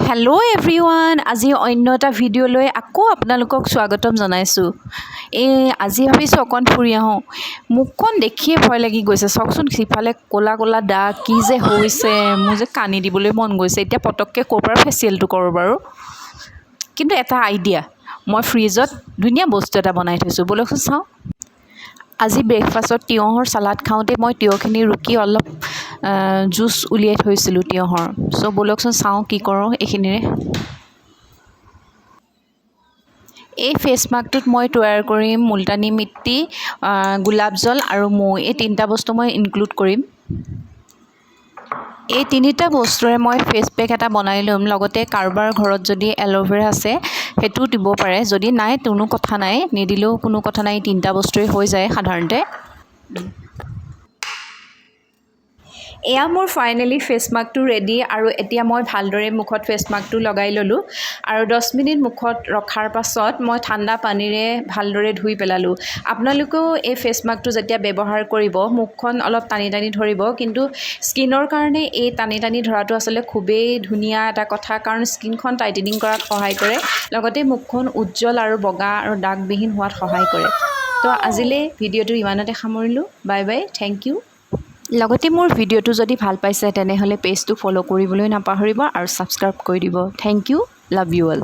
Hello' everyone, আজি অন্য এটা ভিডিঅ'লৈ আকৌ আপোনালোকক স্বাগতম জনাইছোঁ। এই আজি ভাবিছোঁ অকণ ফুৰি আহোঁ। মুখখন দেখিয়ে ভয় লাগি গৈছে। চাওকচোন, সিফালে ক'লা ক'লা দাগ, কি যে হৈছে, মোৰ যে কান্দি দিবলৈ মন গৈছে। এতিয়া পটককৈ ক'ৰ পৰা ফেচিয়েলটো কৰোঁ বাৰু? কিন্তু এটা আইডিয়া, মই ফ্ৰিজত ধুনীয়া বস্তু এটা বনাই থৈছোঁ, ব'লকচোন চাওঁ। আজি ব্ৰেকফাষ্টত তিয়ঁহৰ চালাড খাওঁতে মই তিয়ঁহখিনি ৰুকি অলপ জুচ উলিয়াই থৈছিলোঁ তিয়ঁহৰ। চ' ব'লকচোন চাওঁ কি কৰোঁ এইখিনিৰে। এই ফেচ মাস্কটোত মই তৈয়াৰ কৰিম মুলতানী মিট্টি, গোলাপ জল আৰু মৌ। এই তিনিটা বস্তু মই ইনক্লুড কৰিম। এই তিনিটা বস্তুৰে মই ফেচ পেক এটা বনাই ল'ম। লগতে কাৰোবাৰ ঘৰত যদি এল'ভেৰা আছে, সেইটোও দিব পাৰে। যদি নাই, কোনো কথা নাই, নিদিলেও কোনো কথা নাই। এই তিনিটা বস্তুৰে হৈ যায় সাধাৰণতে। এয়া মোৰ ফাইনেলি ফেচ মাস্কটো ৰেডি আৰু এতিয়া মই ভালদৰে মুখত ফেচ মাস্কটো লগাই ল'লোঁ আৰু 10 মিনিট মুখত ৰখাৰ পাছত মই ঠাণ্ডা পানীৰে ভালদৰে ধুই পেলালোঁ। আপোনালোকেও এই ফেচ মাস্কটো যেতিয়া ব্যৱহাৰ কৰিব, মুখখন অলপ টানি টানি ধৰিব। কিন্তু স্কিনৰ কাৰণে এই টানি টানি ধৰাটো আচলতে খুবেই ধুনীয়া এটা কথা, কাৰণ স্কিনখন টাইটেনিং কৰাত সহায় কৰে, লগতে মুখখন উজ্জ্বল আৰু বগা আৰু দাগবিহীন হোৱাত সহায় কৰে। তো আজিলৈ ভিডিঅ'টো ইমানতে সামৰিলোঁ। Bye bye, thank U. লগতে মোৰ ভিডিঅ'টো যদি ভাল পাইছে, তেনেহ'লে পেজটো ফ'ল' কৰিবলৈ নাপাহৰিব আৰু ছাবস্ক্ৰাইব কৰি দিব। Thank you, love you all.